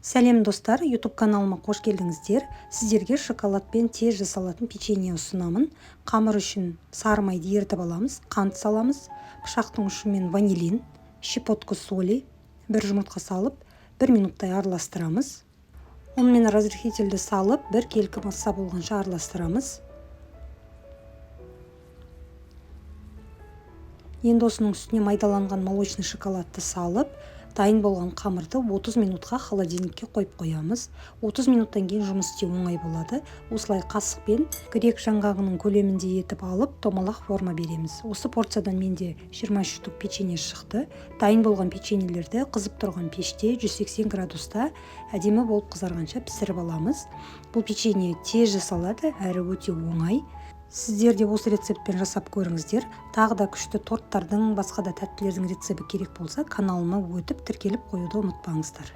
Сәлем, достар! YouTube каналыма қош келдіңіздер! Сіздерге шоколадпен тез жасалатын печенье ұсынамын. Қамыр үшін сары майды ерітіп аламыз, қант саламыз, пышақтың ұшымен ванилин, щепотку соли, бір жұмыртқа салып, бір минуттай араластырамыз. Ұн мен разрыхлительді салып, бір келкі масса болғанша араластырамыз. Енді осының үстіне майдаланған молочный шоколадты салып, дайын болған қамырды 30 минутқа холодильникке қойып қоямыз. 30 минуттан кейін жұмыс істеу оңай болады. Осылай қасықпен грек жаңғағының көлеміндей етіп алып, домалақ форма береміз. Осы порциядан менде 23 штук печенье шықты. Дайын болған печеньелерді қызып тұрған пеште 180 градуста әдемі болып қызарғанша пісіріп аламыз. Бұл печенье тез жасалады әрі өте оңай. Сіздер де осы рецептпен жасап көріңіздер. Тағы да күшті торттардың, басқа да тәттілердің рецепті керек болса, каналыма өтіп, тіркеліп қоюды ұмытпаңыздар.